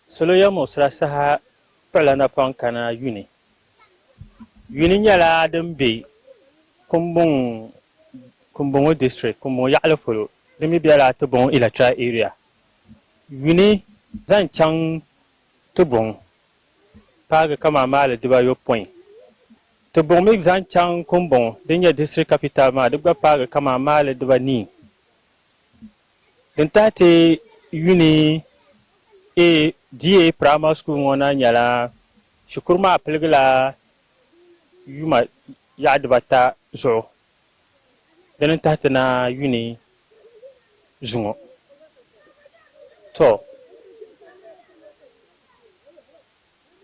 Salo yɛlimuɣisira saha kpuɣila napɔŋ kana Yuni. Yuni nyɛla din be Kumbuŋ, Kumbuŋɔ District, Kumbuŋɔ yaɣili polo. Di mi bela Tibuŋ Electoral Area. Yuni zaŋ chaŋ Tibuŋ paagi kaman maali dibayopɔin. Tibuŋ mi zaŋ chaŋ Kumbuŋ din nyɛ district capital maa di gba paagi kaman maali dibanii. Din tahi ti Yuni A DA Primary School ŋɔ na nyɛla shikuru maa piligila yuma yaɣa dibata zuɣu. Dini n-tahi ti na Yuni zuŋɔ. Tɔ!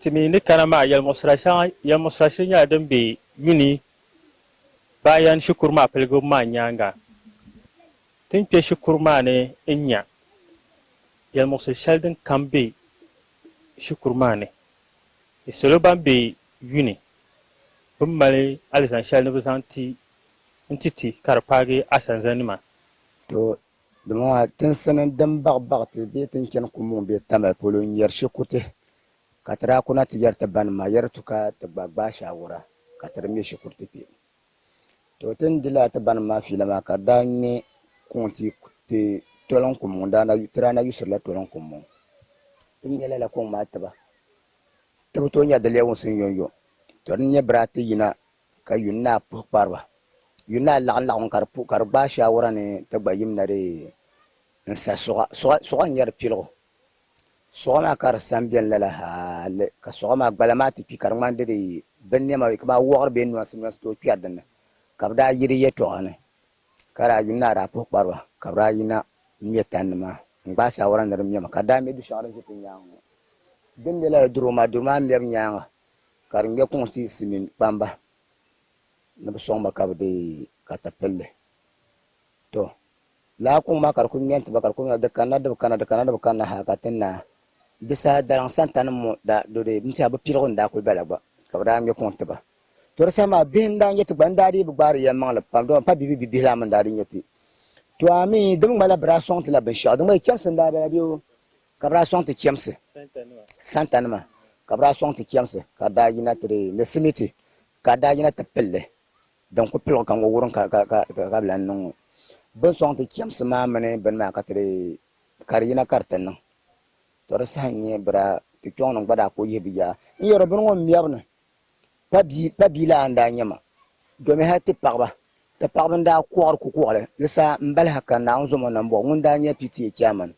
Ti mi ni kana maa yɛlimuɣisira shɛŋa, yɛlimuɣisira shili nyɛla din be Yuni bayan shikuru maa piligibu maa nyaaŋa. Ti ni kpe shikuru maa ni n-nya yɛlimuɣisiri shɛli din kam be shikuru maa ni, ni salo ban be Yuni bɛ ni mali alizan shɛli ni bɛ zaŋ ti n-ti ti ka di paagi asanzanima. To, dimbɔŋɔ tinsi ni din baɣibaɣi ti bee ti ni chani Kumbuŋ bee Tamale polo n-nyari shikuruti ka ti daa kuna ti yɛri ti banim maa yɛri tu ka ti gba gbaai shaawara ka ti di me shikuruti kpe. To ti ni di lala ti banim maa fiila maa ka di daa ŋme kuŋ ti ti toliŋ Kumbuŋ ti daa na yusirila toliŋ Kumbuŋ. Ti ni ŋme lala kuŋ maa tiba ti bi tooi nya di lɛbimsim yomyom. To di ni nyɛ bɛ daa ti yina ka yu n-naa puhi kpariba, yu n-naa laɣim laɣim ka di puhi ka di gbaai shaawara ni ti gba yim na dee n-sa suɣa. Suɣa, suɣa n-nyɛ di piligu. Suɣa maa ka di sa m-beni lala hali ka suɣa maa gbala maa ti kpi ka di ŋmani di dee binnɛma kamani wɔɣiri bee nɔnsi nɔnsi tooi kpɛri din ni ka bɛ daa yi di yɛtɔɣa ni ka daa yu n-naa daa puhi kpariba ka bɛ daa yina m-me tandi maa n-gbaai shaawara ni di mɛma ka di daa me du shɛŋa din ʒi ti nyaaŋa ŋɔ. Din be lala duri ŋɔ maa, duri maa mɛbu nyaaŋa ka di ŋmɛ kuŋ ti silimiin kpamba ni bɛ sɔŋ ba ka bɛ deei ka ti pili li. To, lala kuŋ maa ka di kuli ŋmɛ n-ti ba ka di kuli di kanna di bi kana, di kanna di bi kanna hali ka ti naai. Di saha daliŋ santanim ŋɔ daa di di n-tɛha bɛ piligu n-daa kuli bala gba ka bɛ daa ŋmɛ kuŋ ti ba. To di saha maa bihi n-daa nyɛ ti gba n-daa dii bi gbaari yɛlimaŋli pam dama pa bibi bibihi laa mi n-daa dii nyɛ ti. To a mi di mi ŋmanila bɛ daa sɔŋ ti la binshɛɣu di ŋmanila chɛmsi n-daa bala bee o? Ka bɛ daa sɔŋ ti chɛmsi santanima, ka bɛ daa sɔŋ ti chɛmsi ka daa yina ti di ni simiti, ka daa yina ti pili li din ku piligi ka ŋɔ wurim ka bɛ lan niŋ ŋɔ. Bɛ ni sɔŋ ti chɛmsi maa mini bini maa ka ti di ka di yina ka di ti niŋ. Tɔ di saha n-nyɛ bɛ daa ti kpiɔŋnim gba daa kul yihi bɛ yaa n-yɛri bini ŋɔ mɛbu ni. Pa bia, pa bia laa n-daa nyɛ ma, domi hal ti paɣiba, ti paɣiba n-daa kɔɣiri kukɔɣili di saha m-bali ha ka Naawuni zom o nambɔɣu ŋun daa nyɛ PTA chairman.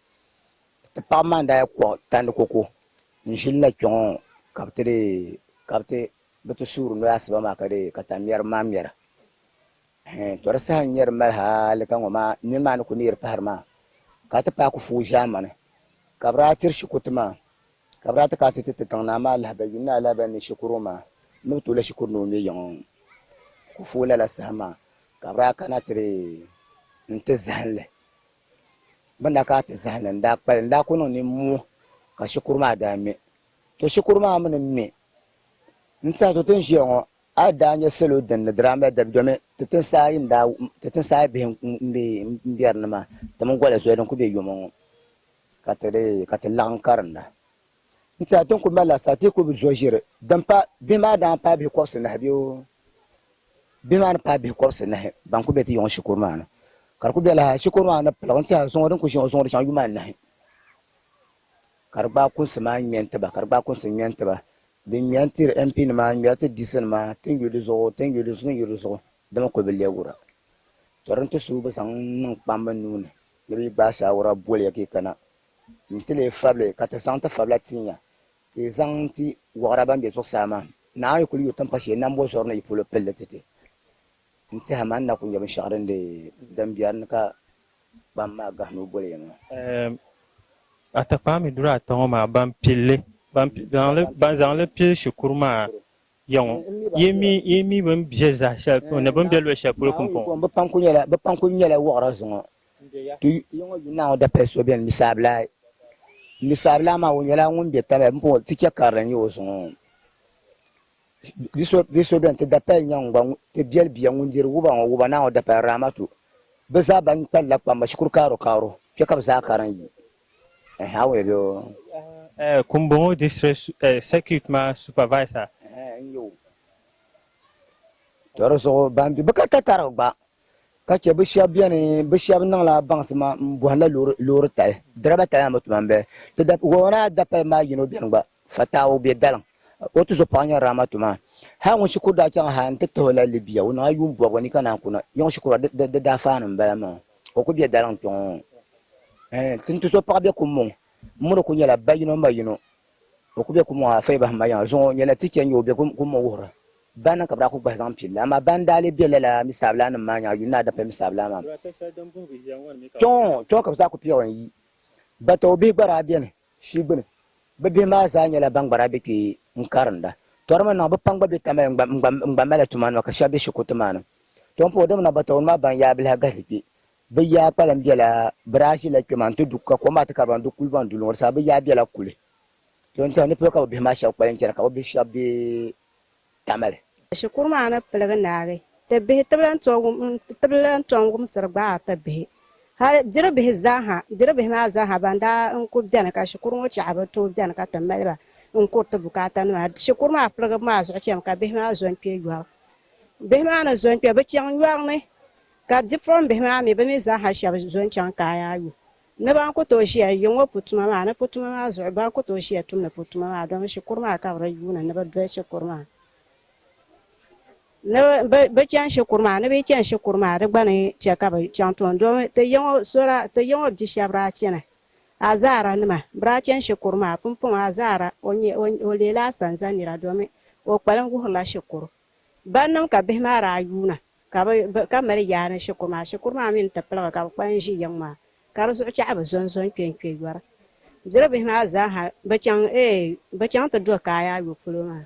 Ti paɣiba maa n-daa kɔɣi tandi koko n-ʒili na kpe ŋɔ ka bɛ ti dee ka bɛ ti bɛ ti suuri noli asiba maa ka dee ka tammɛriba maa ŋmɛra. Ɛhɛn, tɔ di saha n-nyɛ di mali hali ka ŋɔ maa nini maa ni kuli neeri pahiri maa ka a ti paai Kufuor ʒaamani ka bɛ daa tiri shikuruti maa. Ka bɛ daa ti kana ti ti ti tiŋ naa maa lahibali, yuli naa lahibali ni shikuru maa ni bɛ ti o la shikuru ni o ŋme yiŋ Kufuor lala saha maa, ka bɛ daa kana ti di n-ti zahim li. Bɛ ni daa kana ti zahim li n-daa kpali n-daa kuli niŋ nimmoo ka shikuru maa daa ŋme. To shikuru maa mi ni ŋme n-tiɛhi to ti ni ʒiya ŋɔ a yi daa nya salo din ni di daa mali dabi domi ti tinsi ayi n-daa ti tinsi ayi bihi m-be m-be di ni maa ti mini Gɔla Zoli din kuli be yoma ŋɔ. Ka ti dii ka ti laɣim karinda. N tiɛha ti ni kuli mali laasabu ti yi kuli bi zo ʒiri din pa bihi maa daa paai bihi kɔbisinahi bee o bihi maa ni paai bihi kɔbisinahi ban kuli be ti yiŋɔ shikuru maa ni ka di kuli bela hali shikuru maa ni piligi n tiɛha zuŋɔ din kuli ʒiya ŋɔ zuŋɔ di chaŋ yuma anahi ka di gbaai kunsi maa ŋme n-ti ba ka di gbaai kunsi ŋme n-ti ba din ŋme n-tiri MP nima n-ŋmɛri ti DC nima ti ni yuli di zuɣu ti ni yuli di zuɣu ti ni yuli di zuɣu dama kuli bi lɛbigura to di ni ti suui bi zaŋ niŋ kpamba nuu ni. Ni bɛ yi gbaai shaawara boli ya ka yi kana nti leei fabili, ka ti zaŋ ti fabila tin ya, ka yi zaŋ ti wɔɣira ban be zuɣusaa maa. Naawuni yi kul yu tiŋpa shee nambo zɔri ni yi polo pili li ti ti. N tɛha maa n na kul nya binshɛɣu din dii din be di ni ka kpam maa gahi ni o boli ya maa. Atakpaami duri ata ŋɔ maa ban pili li, ban zaŋ li pili shikuru maa Ya ŋɔ, yi mi, yi mi bɛ ni be zahi shɛli polo ni bɛ ni be luɣ shɛli polo pumpɔŋɔ. Bɛ pam kul nyɛla, bɛ pam kul nyɛla wɔɣira zuŋɔ. Ti ya ŋɔ yuli Naawuni dapali so beni Misaabilaayi. Misaabilaayi maa o nyɛla ŋun be Tamale pumpɔŋɔ ticha karili n-nyɛ o zuŋɔ. Bi so, bi so beni ti dapali nyaŋ gba ti biɛli bia ŋun diri wuba ŋɔ, wuba Naawuni dapali Ramatu. Bɛ zaa ban kpalila kpamba shikuru kaaro kaaro kpe ka bɛ zaa karim yi. Ɛhɛ, a wumya bɛ o? Kumbuŋɔ District Circuit maa Supervisor. To di zuɣu ban be bɛ ka tatariga gba ka chɛ bɛ shɛba beni bɛ shɛba niŋla baŋsim maa m-bɔhindila loori tali dirɛba tali maa mi tuma m-bala. Ti Gɔvena dapali maa yino beni gba Fatawu be daliŋ o tuzopaɣa nyɛ Ramatu maa. Hal ŋun shikuru daa chaŋ ha nti tihi o la Libya, o niŋla yuun bɔbigu ni ka naan kuna yiŋ shikuru di daa faani m-bala maa. O ku be daliŋ kpe ŋɔ. Ɛɛn, ti ni tuzopaɣa be Kumbuŋ, m mi di ku nyɛla ba yino ma yino. O ku be Kumbuŋ ha fai bahi ma yiŋa. Zuŋɔ nyɛla ticha n-nyɛ o be Kumbuŋ wuhira. Ba ni ka bɛ daa ku gbahi zaŋ pili li. Amaa ban daa lee be lala misaabilaanima maa nyaŋa yuun ni daa pali misaabilaa maa. Kpe ŋɔ ka bɛ zaa ku piɛgi n-yi. Batɔɔ bihi gba daa beni. Shii gbuni, bɛ bihi maa zaa nyɛla ban gba daa be kpe n-karinda. Tɔ di mi niŋ bɛ pam gba be Tamale n-gba malila tumanima ka shɛba be shikuruti maa ni. Tɔ m-pahi o di mi niŋ Batawuni maa ban yaa bilahi galisi kpe. Bɛ yaa kpalim bela bɛ daa ʒila kpe maa nti du ka kom maa ti kari ba n-du kuli ban duli ŋɔ di saha bɛ yaa bela kuli. Tɔ n-tɛha ni polo ka bɛ bihi maa shɛba kpalim chana ka bɛ bihi shɛba be Tamale. Shikuru maa ni piligi naagi, ti bihi ti bi lan tom wumsiri gbaari ti bihi. Hali biri bihi zaaha, biri bihi maa zaaha ban daa n-ku beni ka shikuru ŋɔ chaɣi bi tooi beni ka ti mali ba n-kuri ti bukaatanima. Shikuru maa piligibu maa zuɣu chemi ka bihi maa zo n-kpe yɔri. Bihi maa ni zo n-kpe, bɛ chaŋ yɔri ni ka bipuɣimbihi maa mi bɛ mi zaaha shɛba zo n-chaŋ Kaayaayɔ. Ni ban ku tooi ʒiya yi ŋɔ pu tuma maa, ni pu tuma maa zuɣu ban ku tooi ʒiya tumdi pu tuma maa domi shikuru maa ka bɛ di yuuni ni bɛ doli shikuru maa. Ni bɛ chani shikuru maa, ni bɛ yi chani shikuru maa di gba ni chɛ ka bɛ chaŋ tooni domi ti yi ŋɔ so daa, ti yi ŋɔ bi shɛba daa chana Azaara nima, bɛ daa chani shikuru maa pumpɔŋɔ Azaara o nyɛ o leela asanza nira domi o kpalim wuhirila shikuru. Bannim ka bihi maa daa yuuna ka bɛ ka mali yaa ni shikuru maa. Shikuru maa mi ni ti piligi ka bɛ kpalim ʒi yiŋ maa ka di zuɣu chaɣi bɛ zo n-zo n-kpe n-kpe yɔri. Biri bihi maa zaa ha bɛ chaŋ eei bɛ chaŋ ti do Kaayaayɔ polo maa.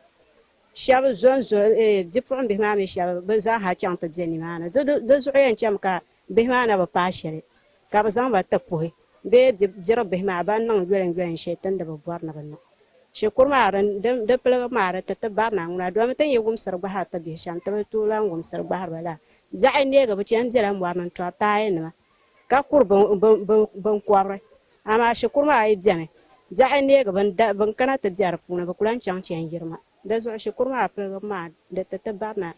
Shɛba zo n-zo eei bipuɣimbihi maa mi shɛba bɛ zaa ha chaŋ ti be nimaani. Di di zuɣu yɛn chami ka bihi maa na bi paai shɛli ka bɛ zaŋ ba ti puhi bee biri bihi maa ban niŋ yolimyolim shɛli ti ni di bi bɔri ni bɛ niŋ. Shikuru maa di piligibu maa di ti ti barina ŋuna domi ti ni yi wumsiri gbahiri ti bihi shɛm ti bi tooi lan wumsiri gbahiri ba lala. Biɛɣu yi neegi bɛ chani bela mɔri ni n-tɔri taayanima ka kuri binkɔbiri amaa shikuru maa yi beni biɛɣu yi neegi bɛn kana ti be di puuni bɛ ku lan chaŋ chani yiri ma. Di zuɣu shikuru maa piligibu maa di ti ti barina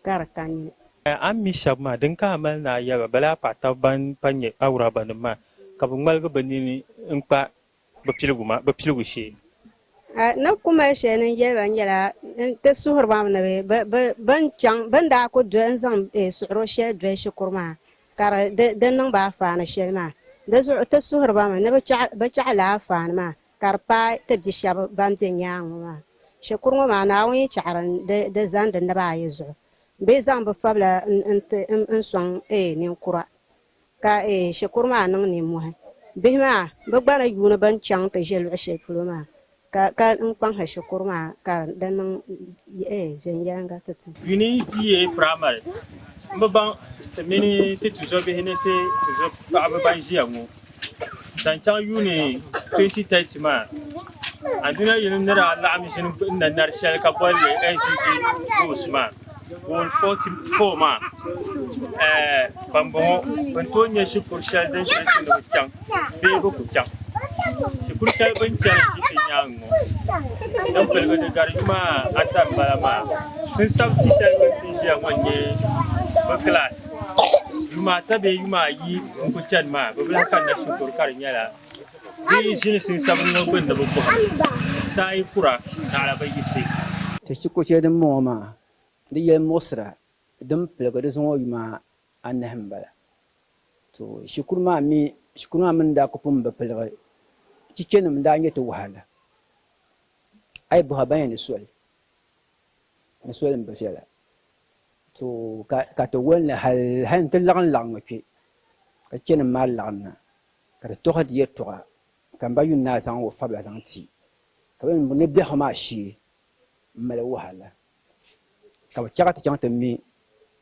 ka di ka nini. A ni mi shɛba maa, din ka a mali ni a yɛli ba, bala a paɣ tab ban pa nyɛ awurabanima maa, ka bɛ ŋmaligi bɛ nini n-kpa bɛ piligu maa, bɛ piligu shee. Ni ku mali shɛli ni n yɛli ba nyɛla n ti suhiri ba ni bɛ ni chaŋ bɛ ni daa ku doli n-zaŋ suɣiro shɛli doli shikuru maa ka di niŋ ba afaani shɛli maa. Di zuɣu ti suhiri ba mi ni bɛ chaɣi lala afaani maa ka di paai ti bi shɛba ban be nyaaŋa ŋɔ maa. Shikuru ŋɔ maa Naawuni yi chaɣiri di zani di naba ayi zuɣu bɛ zaŋ bɛ fabila n-sɔŋ ninkura Ka shikuru maa niŋ nimmohi. Bihi maa, bɛ gba ni yuuni bɛ ni chaŋ ti ʒe luɣ shɛli polo maa, ka ka n kpaŋsi shikuru maa ka di niŋ viɛnyɛliŋga ti ti. Uni DA Primary m-bi baŋ ti mini ti tuzobihi ni ti tuzopaɣiba ban ʒiya ŋɔ zaŋ chaŋ yuuni 2030 maa, Anduna yili ni daa laɣim ʒini n-na nari shɛli ka boli li SDG goals maa. Goal 44 maa bambɔŋɔ bɛ ni tooi nya shikuru shɛli din shiri tu ni bɛ chaŋ bee bɛ ku chaŋ. Shikuru shɛli bɛ ni chani ʒi ti nyaaŋa ŋɔ din piligi di gari yuma ata m-bala maa. Sinsabi ti shɛli bɛ ni ti ʒiya ŋɔ n-nyɛ bɛ kilaasi. Yuma ata bee yuma ayi n-ku chani maa bɛ bi lahi kanna shikuru ka di nyɛla bɛ yi ʒini sinsabi ŋɔ gbuni ni bɛ bɔhim saa yi kura naɣila bɛ yiɣisi. Ti shikuru shɛli din bɔŋɔ maa, di yɛli muɣisira din piligi di zuŋɔ yuma anahi m-bala. To shikuru maa mi, shikuru maa mini daa ku pun bi piligi, chichenima n-daa nyɛ ti wahala. A yi bɔhi ba ban yɛn di soli, ni soli m-bi viɛla. To ka ka ti woli ni hal hal nti laɣim laɣiŋgu kpe, ka chɛnim maa laɣim na, ka ti tɔhi di yɛtɔɣa, ka m ba yun naa zaŋ o fabila zaŋ ti, ka bɛ ni biɛhigu maa shee m-mali wahala, ka bɛ chaɣi ti chaŋ ti me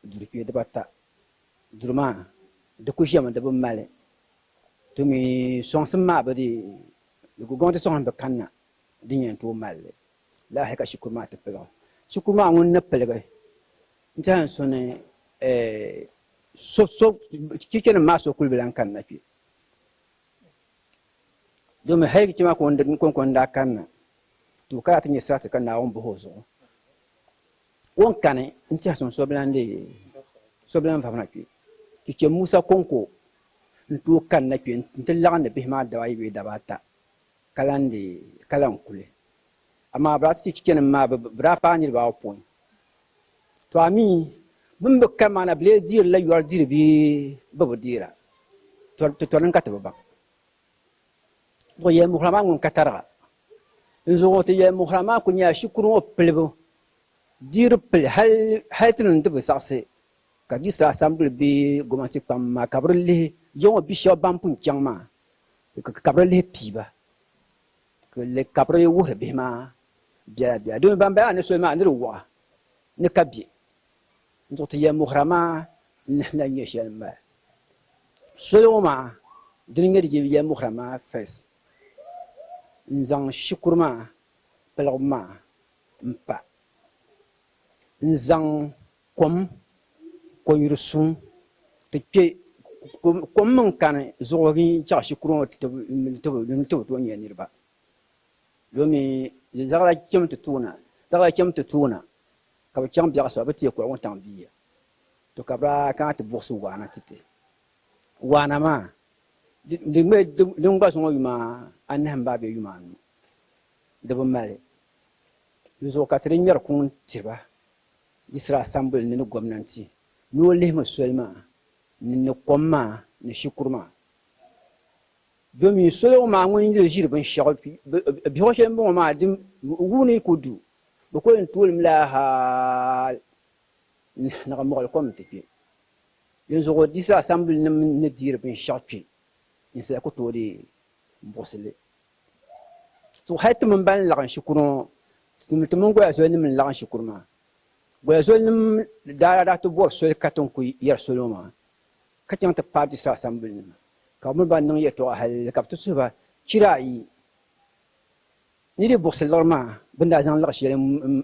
duri kpee dibata. Duri maa, di ku ʒiɛmi di bi mali. To mi sɔŋsim maa bi di, di gɔŋ ti sɔŋsim bi kanna din yɛn tooi mali li. Lala hali ka shikuru maa ti piligi. Shikuru maa ŋun ni piligi n-tɛhi n so ni so so chichenima maa so kuli bi lan kanna kpe. Domi hali chicha maa kɔŋko n-daa kanna, to ka daa ti nya sarati ka Naawuni bahi o zuɣu. O ni kani n-tɛhi suŋ so bi lan leei so bi lan vabina kpe. Chicha Musa kɔŋko n-tooi kanna kpe nti laɣindi bihi maa daba ayi bee daba ata ka lan leei ka lan kuli. Amaa bɛ daa ti ti chichanim maa bɛ daa paai niriba ayopɔin. To a mi bɛ ni bi kani maa na bɛ lee deerila yɔri diri bee bɛ bi deera? Ti tɔri ni ka ti bi baŋ. Zuɣu yɛlimuɣira maa ŋun ka tariga. N zuɣu ti yɛlimuɣira maa kuli nyɛla shikuru ŋɔ pilibu diri pili hali ti niŋ di bi saɣisi ka District Assembly bee gomnanti kpamba maa ka bɛ di lihi ya ŋɔ bi shɛba ban pun chaŋ maa ka bɛ di lihi pii ba ka bɛ di wuhiri bihi maa biɛla biɛla domi ban bala maa ni soli maa ni di waɣa ni ka bɛ N zuɣu ti yɛlimuɣira maa n lahi nyɛ shɛli m-bala. Soli ŋɔ maa dini n-nyɛ di yɛlimuɣira maa first n-zaŋ shikuru maa piligibu maa m-pa n-zaŋ kom konyuri suŋ ti kpe kom mi n-kani zuɣu n-chaŋ shikuru ŋɔ ti bi tooi nya niriba domi di zaɣila cham ti toona Ka bɛ chaŋ biɛɣusiba bɛ teei kɔligu n-taŋ bia, to ka bɛ daa kana ti buɣisi waana ti ti. Waana maa, di ŋme din gba zuŋɔ yuma anahi m-baai bee yuma anu, di bi mali. Di zuɣu ka ti di ŋmɛri kuŋ tiri ba District Assembly ni ni gomnanti ni o lihimi soli maa ni ni kom maa ni shikuru maa. Domin soli ŋɔ maa ŋun yuli ʒiri binshɛɣu biɛhigu shɛli m-bɔŋɔ maa din wuuni ku du Bɛ kul ni tuuli mi la hal ni ka mɔɣili kom ti kpe. Dinzuɣu di saha sambilinim ni deeri binshɛɣu kpe, ninsala ku tooi di buɣisi li. So hal ti mini ban laɣim shikuru ŋɔ, ti mini Goya Zolinim n-laɣim shikuru maa. Goya Zolinim daa daa ti bɔri soli ka ti ni ku yɛri soli ŋɔ maa, ka chaŋ ti paai district assembly nima, ka bɛ mini ba niŋ yɛtɔɣa hal ka bɛ ti suhi ba chira ayi. Ni di buɣisi liɣiri maa, bɛ ni daa zaŋ liɣi shɛli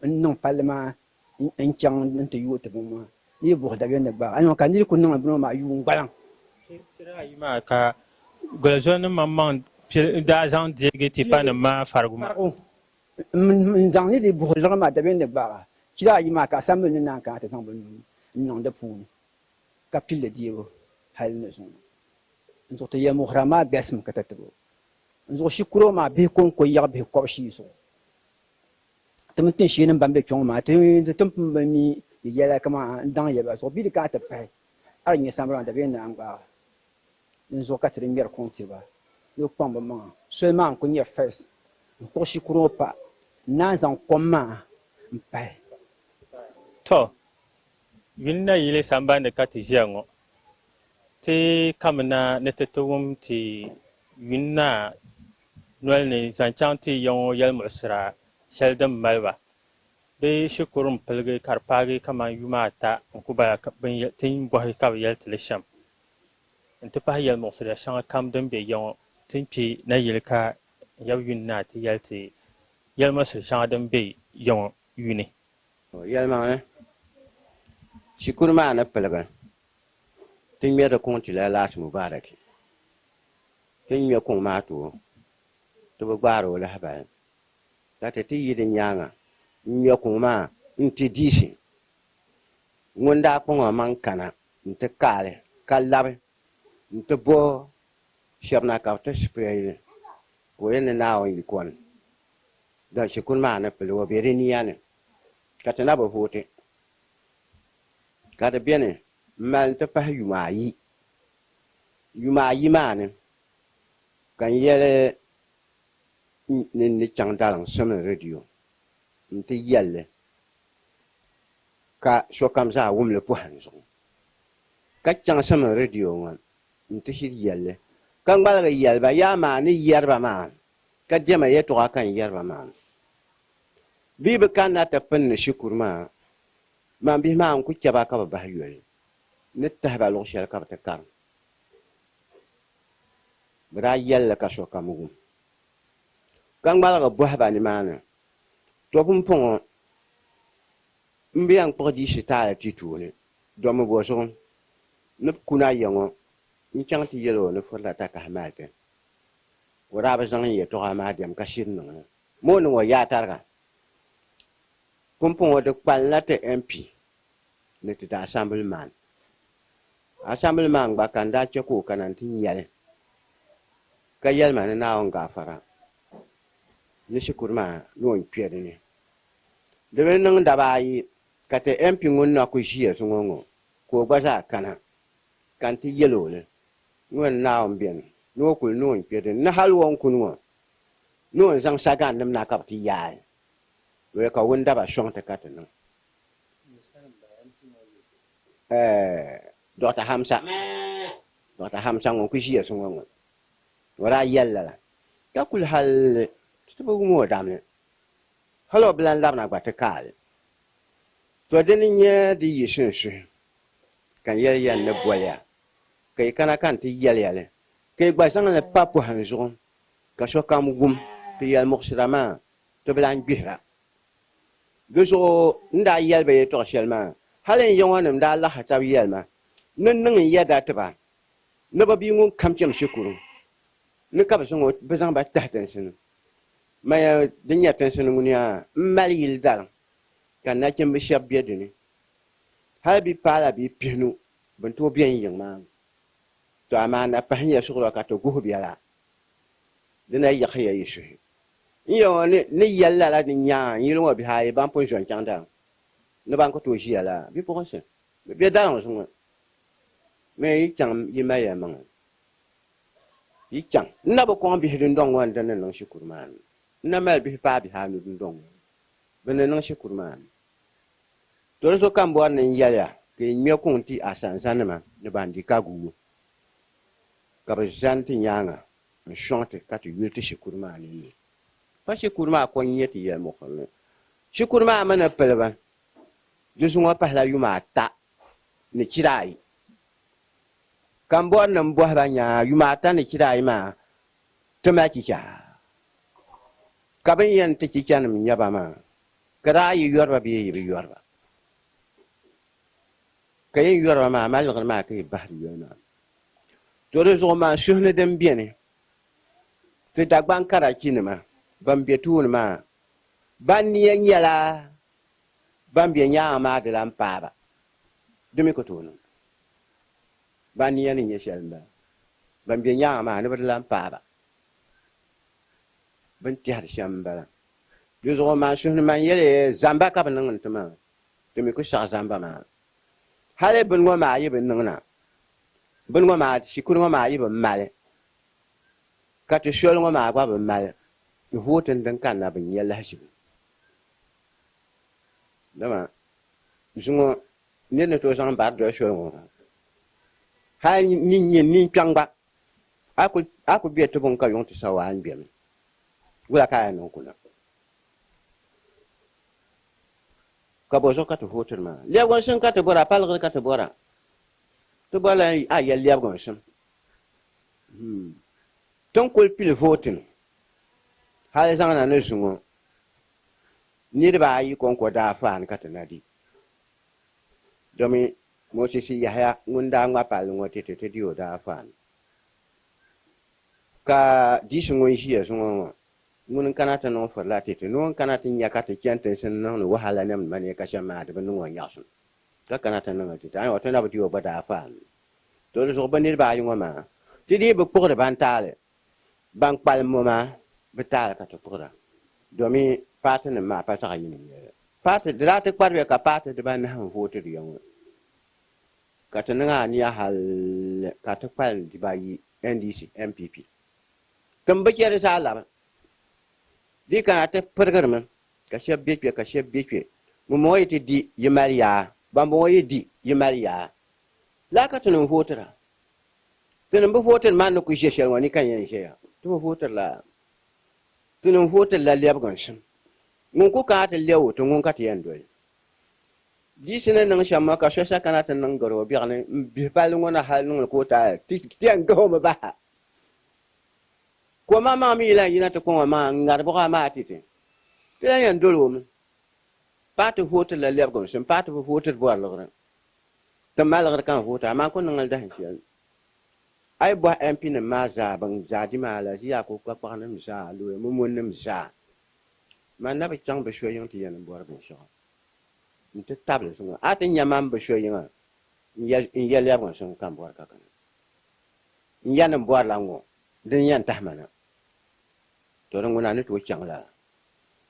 n-niŋ palli maa n-chaŋ nti yooi ti bini maa, ni di buɣisi dabiɛm ni gbaai a niŋ ka niri ku niŋ bini ŋɔ maa yuun gbaliŋ. Chira ayi maa ka Gɔlazɔnim maŋmaŋ daa zaŋ deegi tipanima maa farigu maa. Farigu n-zaŋ ni di buɣisi liɣiri maa dabiɛm ni gbaag a. Chira ayi maa ka asambili ni naan kana ti zaŋ bɛ nuu n-niŋ di puuni ka pili li deebu hal ni zuŋɔ. N zuɣu ti yɛlimuɣisira maa galisimi ka tatabo. N zuɣu shikuru maa bihi kɔŋko yaɣi bihi kɔbishii zuɣu. Ti mini tinsheenim ban be kpe ŋɔ maa, ti ti pun bi mi di yɛla kaman n daŋ yɛli ba zuɣu bee di kana ti pahi a di nya sambani maa dabiɛm naan gbaai. Dinzuɣu ka ti di ŋmɛri kuŋ tiri ba ni bɛ kpaŋ bɛ maŋa. Soli maa n-kuli nyɛ first n-kpuɣi shikuru ŋɔ pa n-naan zaŋ kom maa m-pahi. Tɔ! Yuli nayili sambani ni ka ti ʒiya ŋɔ. Ti kamina ni ti ti wum ti Yunna noli ni zaŋ chaŋ ti ya ŋɔ yɛlimuɣisira shɛli din mali ba. Bɛ shikuru m-piligi ka di paagi kaman yuma ata n-ku bala ti ni bɔhi ka bɛ yɛli ti li shɛm nti pahi yɛlimuɣisira shɛŋa kam din be ya ŋɔ. Ti ni kpe nayili ka n yab Yunna ti yɛli ti yɛlimuɣisir shɛŋa din be ya ŋɔ yuni. Yɛlimaŋli, shikuru maa ni piligi ti ŋmɛ di kuŋ ti la Laat Mubarak. Ti ni ŋmɛ kuŋ maa ti o, ti bi gbaari o lahibali, ka ti ti yi di nyaaŋa n-ŋmɛ kuŋ maa nti diisi. Ŋun daa kpaŋ o maŋ kana nti kaali ka labi nti bo shɛba na ka bɛ ti spread li, ka o yɛli ni Naawuni yiko ni din shikuru maa ni pili o be di nia ni, ka ti na bi vooti. Ka di beni m-mali nti pahi yuma ayi. Yuma ayi maa ni ka n yɛli ni n ni chaŋ daliŋ Simli Radio nti yɛli li ka sokam zaa wum li pɔhim zuɣu. Ka chaŋ Simli Radio ŋɔ nti shiri yɛli li, ka ŋmaligi yɛli ba, Yaa maa ni yɛri ba maa, ka diɛma yɛtɔɣa ka n yɛri ba maa. Bɛ yi bi kanna ti pini ni shikuru maa, man bihi maa n-ku chɛ ba ka bɛ bahi yoli, n ni tahi ba luɣ shɛli ka bɛ ti karim. Bɛ daa yɛli li ka sokam wum, ka ŋmaligi bɔhi ba nimaani, Tɔ pumpɔŋɔ m bi yɛn kpuɣi diisi taali ti tooni, domi bɔzuɣu ni bɛ kuna ya ŋɔ n-chaŋ ti yɛl o ni furila takahi mali ti. O daa bi zaŋ n yɛtɔɣa maa diɛm ka shiri niŋ li. Ma o niŋ o yaa tariga. Pumpɔŋɔ di kpalinla ti MP ni ti ti Assemblyman. Assemblyman gba ka n daa chɛ ka o kana nti nya li ka yɛli ma ni Naawuni gaafara ni shikuru maa ni o ni kpe di ni. Di bi niŋ daba ayi ka ti MP ŋun na kuli ʒiya zuŋɔ ŋɔ ka o gba zaa kana ka n ti yɛl o li ni o ni Naawuni beni ni o kuli ni o ni kpe di ni ni hal o ni kuni ŋɔ ni o ni zaŋ sagannim na ka bɛ ti yaai li ka wundaba sɔŋ ti ka ti niŋ. Dɔkta Hamsa, Dɔkta Hamsa ŋun kuli ʒiya zuŋɔ ŋɔ, o daa yɛli lala ka kuli hal ti ti bi wum o damli, hal o bi lan labina gba ti kaai li. To dini n-nyɛ di yi sunsuhi ka n yɛli ya n ni boli ya ka yi kana ka n ti yɛli ya li, ka yi gba zaŋ li pa pɔhim zuɣu ka sokam wum ti yɛlimuɣisira maa ti bi lan gbihira. Di zuɣu n daa yɛli ba yɛtɔɣ shɛli maa, hal n yiŋɔnim daa lahi tab yɛli ma ni n niŋ n yɛda ti ba ni bɛ bia ŋun kam cham shikuru ni ka bɛ zaŋ ba tahi tinsi ni. Maya din nyɛ tinsi ni ŋuni yaa, m mali yili daliŋ ka nachimba shɛb be di ni. Hal bɛ paala bɛ pihinu bɛ ni tooi be n yiŋ maa ni. Tɔ amaa na pahi nya suɣilo ka ti guhi biɛla, di na yiɣisiya yi suhi. N ya ŋɔ ni yɛli lala di nyaaŋa n yili ŋɔ bihi ayi ban pun zo n-chaŋ daliŋ ni ban ku tooi ʒiya la bipuɣinsi bɛ be daliŋ zuŋɔ mi yi chaŋ yi mali yɛlimaŋli yi chaŋ. N na bi kɔŋ bihi dundɔŋ ŋɔ ni din ni niŋ shikuru maa ni. N na mali bihi paai bihi anu dundɔŋ ŋɔ ni bɛ ni niŋ shikuru maa ni. To di zuɣu ka m bɔri ni n yɛli ya ka yi ŋme kuŋ ti asanzanima ni ban di ka guui ka bɛ zani ti nyaaŋa n-sɔŋ ti ka ti yuli ti shikuru maa ni ni pa shikuru maa ko n-nyɛ ti yɛlimuɣisirili. Shikuru maa mi ni piligi di zuŋɔ pahila yuma ata ni chira ayi. Ka m bɔri ni m bɔhi ba nya yuma ata ni chira ayi maa ti mali chicha? Ka bɛ ni yɛn ti chichanim nya ba maa, ka daa yi yɔri ba bee yi bi yɔri ba? Ka yi ni yɔri ba maa, amaa liɣiri maa ka yi bahiri yoli maa. To di zuɣu maa suhu ni din beni, ti Dagbaŋ karachinima ban be tooni maa, ban nia nyɛla ban be nyaaŋa maa di lan paai ba. Di mi ku tooi niŋ. Ban nia ni nyɛ shɛli m-bala. Ban be nyaaŋa maa ni bi di lan paai ba. Bɛ ni tɛhiri shɛm m-bala. Di zuɣu maa suhu ni man yɛli zamba ka bɛ niŋ n-ti ma, ti mi ku saɣi zamba maa. Hali bini ŋɔ maa yi bi niŋ na, bini ŋɔ maa, shikuru ŋɔ maa yi bi mali, ka ti soli ŋɔ maa gba bi mali, vootin din kanna bi nya lahiʒibu. Dama zuŋɔ nir ni tooi zaŋ bari doli soli ŋɔ hali ni nyɛ ninkpɛŋ gba, a ku be tibuŋ ka yuŋ ti sa o a ni gbemi. Wula ka a yɛn niŋ kuna? Ka bɔ zuɣu ka ti vootiri maa? Lɛbiginsim ka ti bɔra, paliɣiri ka ti bɔra. Ti bɔrila a yɛli lɛbiginsim. Ti ni kuli pili vootin hali zaŋ na ni zuŋɔ, niriba ayi kɔŋko daa faani ka ti na di. Domi Moses Yahaya ŋun daa ŋma palli ŋɔ ti ti ti di o daa faani. Ka diisi ŋun ʒiya zuŋɔ ŋɔ Ŋuni n-kana ti niŋ firila ti ti ni o ni kana ti nya ka ti chani tinsi n-niŋdi wahala nem nima ni ka shɛm maa di bi niŋ o nyaɣisim ka kana ti niŋ li ti ti. Ayi o ti na bi di o gba daa faami. To di zuɣu bɛ niriba ayi ŋɔ maa ti dii bi kpuɣiri ban taali ban kpalim ŋɔ maa bɛ taali ka ti kpuɣira domi paati nim maa pa zaɣ yini n-nyɛ li. Paati di daa ti kpariya ka paati dibanahi n-vootiri ya ŋɔ ka ti niŋ ania hali ka ti kpalim dibayi NDC, NPP. Ti m bi chɛ di zaa labi. Di yi kana ti pirigirimi ka shɛb be kpe ka shɛb be kpe. Ŋunbɔŋɔ yi ti di, yi mali yaa. Bambɔŋɔ yi di, yi mali yaa. Lala ka tinim vootira. Tinim bi vootiri man ni ku ʒe shɛli ŋɔ ni ka n yɛn ʒeya. Ti bi vootiri lala. Tinim vootirila lɛbiginsim. Ŋun ku kana ti lɛb o ti ŋun ka ti yɛn doli. Di ni niŋ shɛm maa ka so sa kana ti niŋ gari o biɛɣuni m-bihi palli ŋɔ na hal niŋ li ka o taai ti yɛn gahi o mi bahi ha. Ka o maŋmaŋ mi yi lan yina ti kpaŋ o maŋa n-ŋari buɣa maa ti ti, ti lan yɛn dol o mi. Paati vootirila lɛbigimsim, paati bi vootiri bɔri liɣiri. Ti mali liɣiri ka n vooti, amaa n ku niŋ li dahin shɛli. A yi bɔhi MP nim maa zaa, bɛn zaa di maa, Alaji Yakubu kpakpaɣinim zaa, Loya Momonim zaa, man na bi chaŋ bɛ so yiŋ ti yɛn m-bɔri binshɛɣu nti tabili zuŋɔ. A ti nya man bi so yiŋa, n ya lɛbiginsim suŋ ka m bɔri ka kana. N ya ni m bɔrila ŋ-ŋɔ, dini yɛn tahi ma na. To di ŋuna ni tooi chaŋ lala.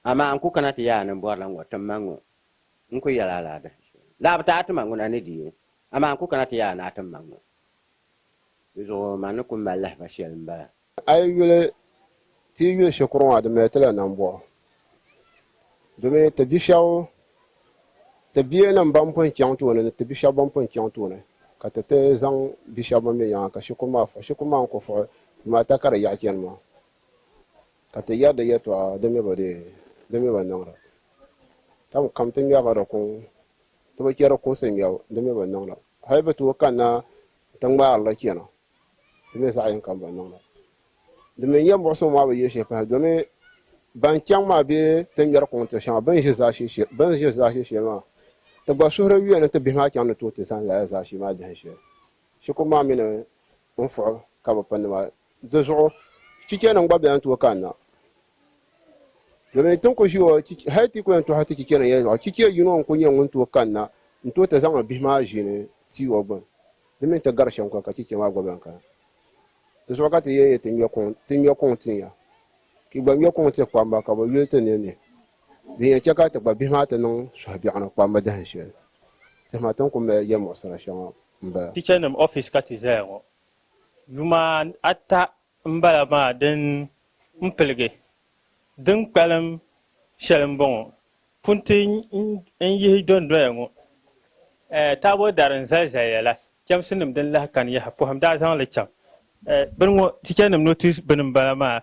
Amaa n ku kana ti yɛli a ni m bɔrila ŋ-ŋɔ, tim ma ŋ-ŋɔ. N ku yɛl a lala dahin shɛli. Daa bi ti a ti ma ŋuna ni di ye, amaa n ku kana ti yɛl a ni a tim ma ŋ-ŋɔ. Di zuɣu man ni ku mali lahiba shɛli m-bala. A yi yuli ti yi yuli shikuru maa di mali ti la nambɔɣu domi ti bi shɛba ti bia nim ban pun chaŋ tooni ni ti bi shɛba ban pun chaŋ tooni ka ti ti zaŋ bi shɛba ban be nyaŋa ka shikuru maa fuɣi shikuru maa n-ku fuɣi yuma ata ka di yaɣi chani maa ka ti yɛri di yɛltɔɣa di mi bi deei di mi bi niŋda tam kam ti ŋmɛrila di kuŋ ti bi chɛ di kuŋsi ŋmɛbu di mi bi niŋda hali bɛ tooi kanna nti ŋmaari li chana di mi zaɣ yini kam bi niŋda. Di mi nyɛ muɣisigu maa bi yihi shɛli pahi domi ban chaŋ maa bee ti ŋmɛri kuŋ tiri shɛŋa bɛ ni ʒi zaashee shɛli maa ti gba suhuri yuya ni ti bihi maa chaŋ ni tooi ti zani lala zaashee maa dahin shɛli. Shikuru maa mi ni n fuɣi ka bi pindi maa di zuɣu chichanim gba bɛn tooi kanna domin ti ni ku ʒi o hali ti ku yɛn tɔhi ti chichanim yɛli zuɣu chicha yino n-ku nyɛ ŋun tooi kanna n-tooi ti zaŋ bihi maa ʒini tia o gbuni. Di mini ti gari shɛm ka chicha maa gba bɛn kana. Di zuɣu ka ti yɛn yɛli ti ŋme kuŋ tin ya, ka yi gba ŋme kuŋ ti kpamba ka bɛ yuli ti ninni. Din yɛn chɛ ka ti gba bihi maa ti niŋ suhubiɛɣu ni kpamba dahin shɛli. Tihima ti ni ku mali yɛlimuɣisira shɛŋa m-bala. Tichanima ɔfisi ka ti zaya ŋɔ. Yuma ata m-bala maa din m-piligi. Din kpalim shɛli m-bɔŋɔ, Punti n-yihi dondoya ŋɔ, taabo dari n-zali zaliya la, chɛmsinim din lahi kani yaha, pɔhim daa zaŋ li chaŋ. Bini ŋɔ, tichanima notice bini m-bala maa,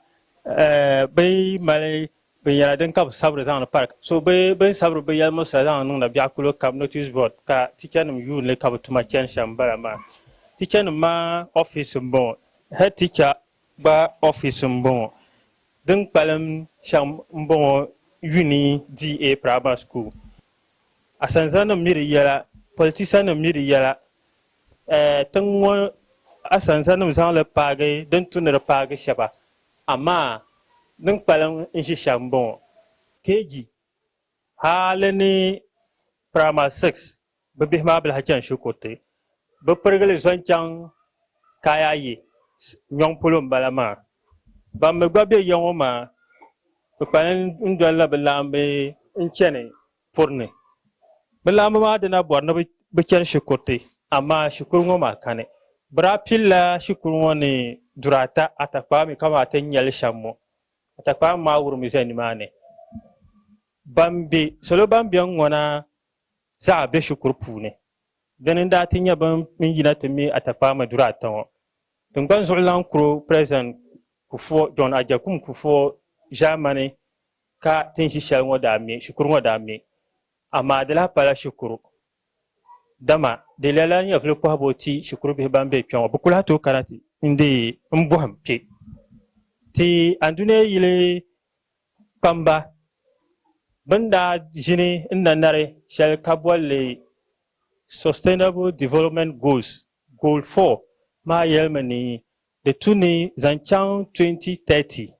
bɛ yi mali binyɛra din ka bɛ sabiri zaŋdi pari, so bɛ ni sabiri bɛ yɛlimuɣisira zaŋdi niŋda biɛɣu kulo kam notice board ka tichanima yuuni li ka bɛ tuma chani shɛm m-bala maa. Tichanima maa office m-bɔŋɔ, head teacher gba office m-bɔŋɔ. Din kpalim shɛm m-bɔŋɔ Uni DA Primary School. Asanzanim mi di yɛla, politisanim mi di yɛla. Tiŋ ŋɔ asanzanim zaŋ li paagi din tu ni di paagi shɛba, amaa din kpalim n-ʒi shɛm m-bɔŋɔ. KG hali ni Primary 6 bɛ bihi maa bi lahi chani shikuruti. Bɛ pirigili zo n-chaŋ Kaayaye nyɔŋ polo m-bala maa. Ban mi gba be ya ŋɔ maa, bɛ kpalim n-dolila bɛ laamba n-chani puri ni. Bɛ laamba maa dina bɔri ni bɛ chani shikuruti, amaa shikuru ŋɔ maa kani. Bɛ daa pilila shikuru ŋɔ ni duri ata, Atakpaa mi kamani ti ni nya li shɛm ŋɔ. Atakpaa maa wurimi ʒe nimaani. Ban be, salo ban be ŋ-ŋɔ na zaa be shikuru puuni. Dini n-daa ti nyɛ bɛ ni yina ti me Atakpaami duri ata ŋɔ. Tiŋgbani zuɣulan kuro President Kufuor, John Agyekum Kufuor ʒaamani ka ti ni ʒi shɛli ŋɔ daa me, shikuru ŋɔ daa me. Amaa di lahi pala shikuru. Dama di lala nyɛvili kɔhibu ti shikuru bihi ban be kpe ŋɔ, bɛ ku lahi tooi kana ti n-deei m-bɔhim kpe. Ti andunia yili kpamba bɛ ni daa ʒini n-na nari shɛli ka boli li Sustainable Development Goals, Goal 4 maa yɛlimi ni di tu ni zaŋ chaŋ 2030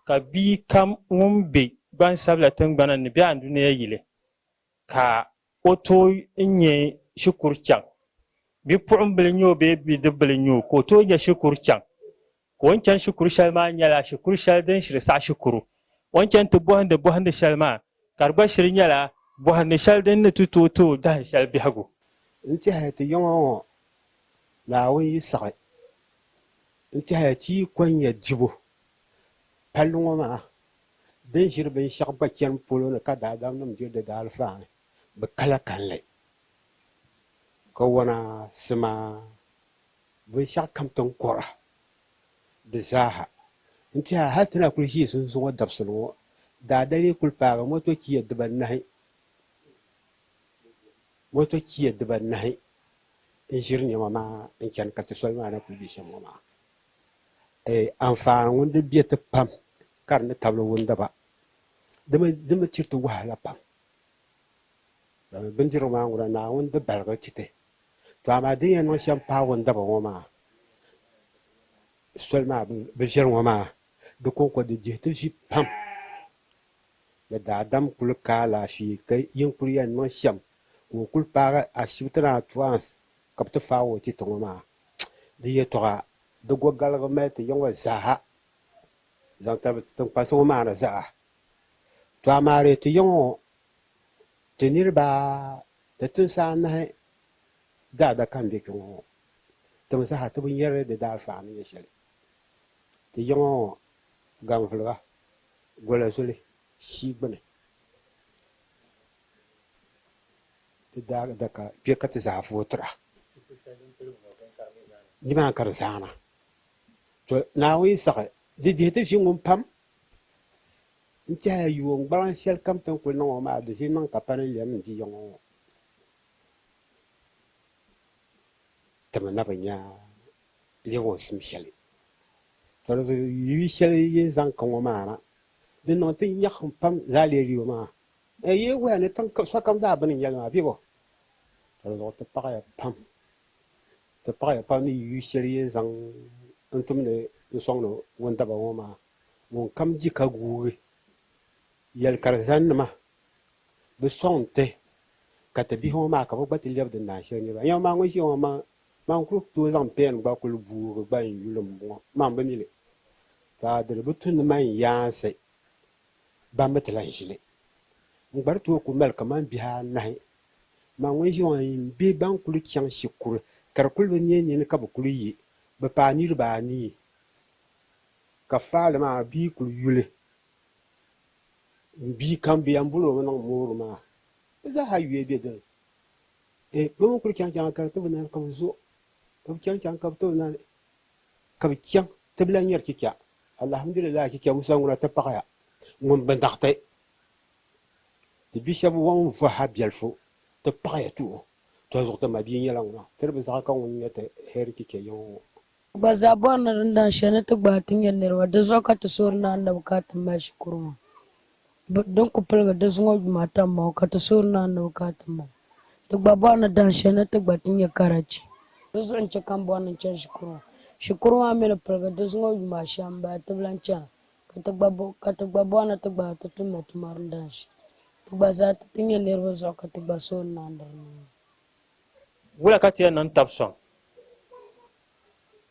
ka bia kam ŋun be gbansabila tiŋgbana ni be andunia yili ka o tooi n-nya shikuru chaŋ. Bipuɣimbila n-nyɛ o bee bidibila n-nyɛ o ka o tooi nya shikuru chaŋ. Ka o ni chani shikuru shɛli maa nyɛla shikuru shɛli din shiri saɣi shikuru. O ni chani ti bɔhindi bɔhindi shɛli maa ka di gba shiri nyɛla bɔhindi shɛli din ni ti tooi ti o dahin shɛli biɛhigu. N tɛhiya ti yiŋa ŋɔ Naawuni yi saɣi, n tɛhiya ti yi ko n-nya dibu palli ŋɔ maa din ʒiri binshɛɣu gba chani polo ni ka daadamnim diri di daalifaani, bɛ kala kalinli, kawana, sima, binshɛɣu kam ti ni kɔra di zaaha. N tɛha hal ti na kul ʒi zunzuŋɔ dabisili ŋɔ, daadali yi kul paagi moto kiya dibanahi n-ʒiri nɛma maa n-chani ka ti soli maa na kul be shɛm ŋɔ maa. Anfaani ŋun di be ti pam ka di ni tabili wundaba, di mi tiri ti wahala pam. Domi bindirigu maa ŋuna Naawuni di baligi ti ti. To amaa din yɛn niŋ shɛm paai wundaba ŋɔ maa, soli maa bi viɛli ŋɔ maa, di kɔŋko di dihi ti vi pam. Ni daadam kuli ka alaafee ka yin kuli yɛn niŋ shɛm ka o kuli paagi ashibiti ni at once ka bɛ ti faagi o ti ti ŋɔ maa, di yɛtɔɣa di gogaligi mali ti ya ŋɔ zaaha zaŋ tabili ti tiŋkpansi ŋɔ maa ni zaa. To amaa dee ti ya ŋɔ ti niriba ti tinsi anahi daadaka m-be kpe ŋɔ ŋɔ, ti mi zaaha ti bi nyari di daalifaani ni nyɛ shɛli. Ti ya ŋɔ Ganvuliga, Gola Zoli, shii gbuni. Ti daadaka kpe ka ti zaa vootira. Nimaani ka di zaana. To Naawuni yi saɣi di dihi ti vi ŋun pam. N tɛhiya yuun gbaliŋ shɛli kam ti ni kuli niŋ o maa di ʒi niŋ ka pa ni lɛm n-di ya ŋɔ ŋɔ. Ti mi na bi nya lɛbiginsim shɛli. To di zuɣu yu shɛli yi ni zaŋ ka ŋɔ maa na, di niŋ ti nyaɣisim pam zaa leeliyo maa. Yi wuhiya ni tiŋ sokam zaa bini n-nyɛ li maa bebɔ? To di zuɣu ti paɣiya pam. Ti paɣiya pam ni yi yu shɛli yi ni zaŋ n-tumdi n-sɔŋdi wundaba ŋɔ maa. Ŋunkam di ka guugi yɛli ka di zanima bi sɔŋ ti, ka ti bihi ŋɔ maa ka bɛ gba ti lɛbi din daan shɛli niriba. Nyama maa ŋun ʒiya ŋɔ maa, man kul tooi zaŋ pɛn gba kul guugi gba n-yuli m-bɔŋɔ, man bi mi li. Ka di di bi tu ni man yaansi ban bi ti lan ʒi li. N gba di tooi ku mali kaman bihi anahi. Man ŋun ʒiya ŋɔ n bihi ban kul chaŋ shikuru ka di kul bi neei nini ka bɛ kul yi, bɛ paai niriba anii. Ka faali maa bia kul yuli m bia kam bɛ yɛn boli o mi niŋ moori maa, bɛ zaa yuya be dini. Eh, bɛ mi kuli chaŋ chaŋ ka di ti bi nani ka bɛ zo, ka bɛ chaŋ chaŋ ka bɛ ti bi nani ka bɛ chaŋ ti bi lahi nyari chicha. Alhamdulillah chicha Musa ŋuna ti paɣiya ŋun bi naɣiti ti bi shɛba ŋun vɔha biɛlifu ti paɣiya ti o. Tɔ zuɣu ti mabia nyɛla ŋuna ti di bi zaɣi ka ŋun nyɛ ti hɛri chicha yiŋa ŋɔ. Gba zaa bɔri ni din daŋ shɛli ni ti gbaai ti nya niriba, di zuɣu ka ti suhiri ni Annabi ka ti mali shikuru maa. Din ku piligi di zuŋɔ yuma ata m-bɔŋɔ ka ti suhiri ni Annabi ka ti mali. Ti gba bɔri ni daŋ shɛli ni ti gba ti nya karachi. Di zuɣu n-chɛ ka m bɔri ni n chani shikuru maa. Shikuru maa mi ni piligi di zuŋɔ yuma ashɛm m-bala ti bi lan chana, ka ti gba ka ti gba bɔri ni ti gbaai ti tumdi tuma din daŋ shɛli. Ti gba zaa ti ti nya niriba zuɣu ka ti gba suhiri ni Annabi niŋ. Wula ka ti yɛn niŋ tab sɔŋ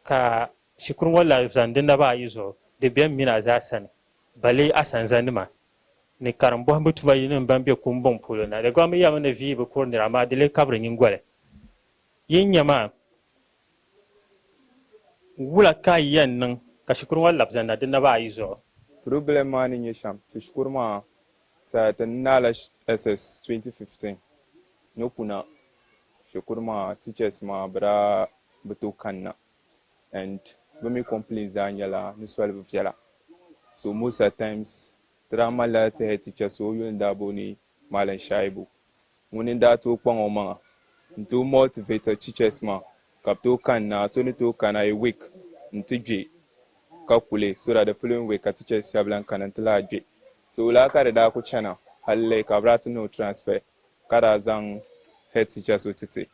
ka shikuru ŋɔ lahi zani di naba ayi zuɣu di beni mini a zaa sani, balee asanzanima ni karim bɔhimbu tuma yilinim ban be Kumbuŋ polo na. Di gba mi yɛmi ni vii bi kuri nira amaa di lee kabiri nyingoli. Yi ni nya maa, wula ka yi yɛn niŋ ka shikuru ŋɔ labi zani na di naba ayi zuɣu? Problem maa ni nyɛ shɛm, ti shikuru maa saha ti ni naala SS 2015 ni kuna shikuru maa teachers maa bɛ daa bi tooi kanna and bɛ mi complain zaa nyɛla ni soli bi viɛla. So most at times ti daa malila ti head teacher so o yuli n-daa booni Malam Shaibu ŋuni n-daa tooi kpaŋ o maŋa n-tooi motivate teachers maa ka bɛ tooi kanna, so ni tooi kana a week nti gbe ka kuli so that the following week ka teachers shɛba lan kana nti lahi gbe. So lala ka di daa kuli chana halli ka bɛ daa ti niŋ o transfer ka daa zaŋ head teacher so ti ti.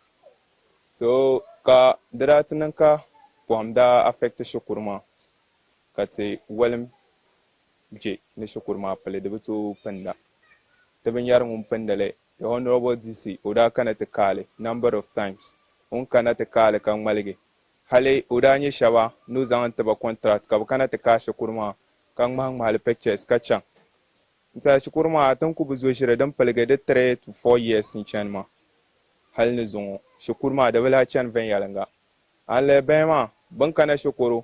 So ka di daa ti niŋ ka pɔhim daa affect shikuru maa ka ti walim je ni shikuru maa pili di bi tooi pinda. Ti bi nyari ŋun pindi li. The Honourable DC o daa kana ti kaali number of times. O ni kana ti kaali ka ŋmaligi. Hali o daa nyɛ shɛba ni o zaŋ n-ti ba contract ka bɛ kana ti kaai shikuru maa ka ŋmahi ŋmahi li pictures ka chaŋ. N tɛha shikuru maa ti ni ku bi zo ʒiri din piligi di 3 to 4 years n-chani maa hali ni zuŋɔ shikuru maa di bi lahi chani viɛnyɛliŋga. A ni lihi bahi maa bɛ ni kana shikuru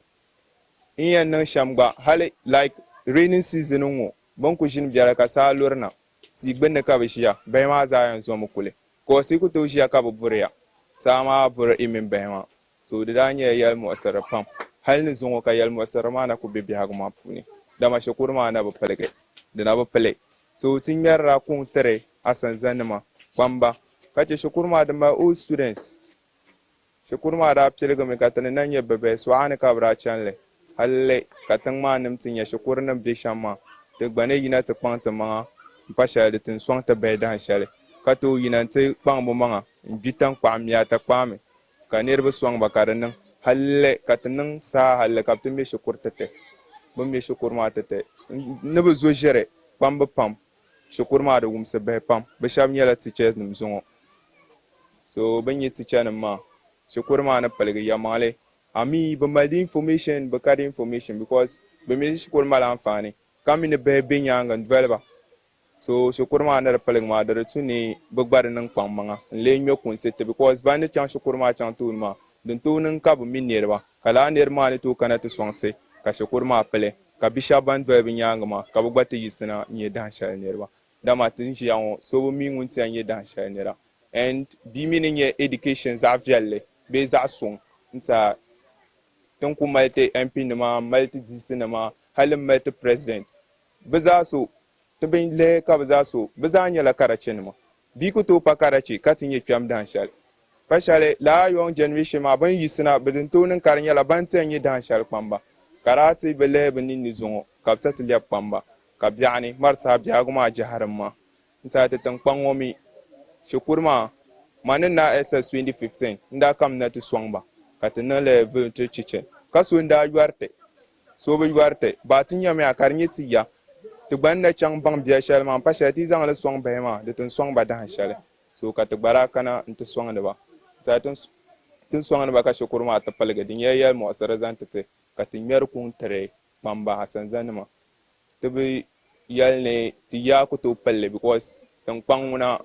n yɛn niŋ shɛm gba hali like raining season n-ŋɔ bɛ ni ku ʒini biɛla ka saa luri na tia gbunni ka bɛ ʒiya bahi maa zaa yɛn zomi kuli cause yi ku tooi ʒiya ka bɛ buriya saa maa buri i mini bahi maa so di daa nyɛla yɛlimuɣisirili pam hali ni zuŋɔ ka yɛlimuɣisirili maa na ku be biɛhigu maa puuni dama shikuru maa na bi piligi di na bi pili so ti ŋmɛrila kuŋ tiri asanzanima kpamba ka chɛ shikuru maa di mali old students Shikuru maa daa piligimi ka ti ni na nyɛ bibihi, suɣa ni ka bɛ daa chani li. Halli ka tiŋ maa nim ti nya shikuru ni be shɛm maa, ti gba ni yina ti kpaŋ ti maŋa m-pa shɛli di ti n-sɔŋ ti bihi dahin shɛli, ka tooi yina nti kpaŋ bɛ maŋa n-gbi taŋkpaɣu m-mi atakpaami ka niriba sɔŋ ba ka di niŋ. Halli ka ti niŋ saha halli ka bɛ ti me shikuru ti ti. Bɛ ni me shikuru maa ti ti ni bɛ zo ʒiri kpamba pam. Shikuru maa di wumsi bihi pam. Bɛ shɛba nyɛla teachers nim zuŋɔ. So bɛ ni nyɛ teacher nim maa, shikuru maa ni piligi yɛlimaŋli. A mi bɛ mali di information bɛ ka di information because bɛ mi shikuru mali anfaani ka mi ni bihi be nyaaŋa n-doli ba. So shikuru maa ni di piligi maa di di tu ni bɛ gba di niŋ kpaŋmaŋa n-lee ŋme kunsi ti because ban ni chaŋ shikuru maa chaŋ tooni maa din tooi niŋ ka bɛ mi niriba ka lala niriba maa ni tooi kana ti sɔŋsi ka shikuru maa pili ka bi shɛba ban doli bɛ nyaaŋa maa ka bɛ gba ti yiɣisina n-nyɛ dahin shɛli niriba. Dama ti ni ʒiya ŋɔ so bi mi ŋun ti yɛn nyɛ dahin shɛli nira and bia mi ni nyɛ education zaɣ viɛlli bee zaɣ suŋ n-ti a. Ti ni ku mali ti MP nima, m-mali ti DC nima hali m-mali ti president Bɛ zaa so, ti bi lihi ka bɛ zaa so, bɛ zaa nyɛla karachinima. Bia ku tooi pa karachi ka ti nyɛ kpɛm dahin shɛli. Pa shɛli, lala young generation maa bɛ ni yiɣisina bɛ din tooi niŋ ka di nyɛla ban ti yɛn nyɛ dahin shɛli kpamba. Ka daa ti bi lihi bɛ ninni zuŋɔ ka bɛ sa ti lɛbi kpamba. Ka biɛɣuni marisa biɛhigu maa jɛhirim maa. N-saha ti tiŋkpaŋ ŋɔ mi shikuru maa, ma ni na SS 2015 n-daa kamina ti sɔŋ ba ka ti niŋ li voluntary teaching ka so n-daa yɔri ti. So bi yɔri ti, baa ti nyamiya ka di nyɛ ti ya. Ti gba ni na chaŋ baŋ biɛli shɛli maa m-pa shɛli ti yi zaŋ li sɔŋ bihi maa, di ti n-sɔŋ ba dahin shɛli. So ka ti gba daa kana nti sɔŋdi ba. N-saha ti ni sɔŋdi ba ka shikuru maa ti piligi, di nyɛla yɛlimuɣisiri zaŋ ti ti ka ti ŋmɛri kuŋ tiri kpamba asanzanima. Ti bi yɛli ni ti yaa ku tooi pili li because tiŋkpaŋ ŋuna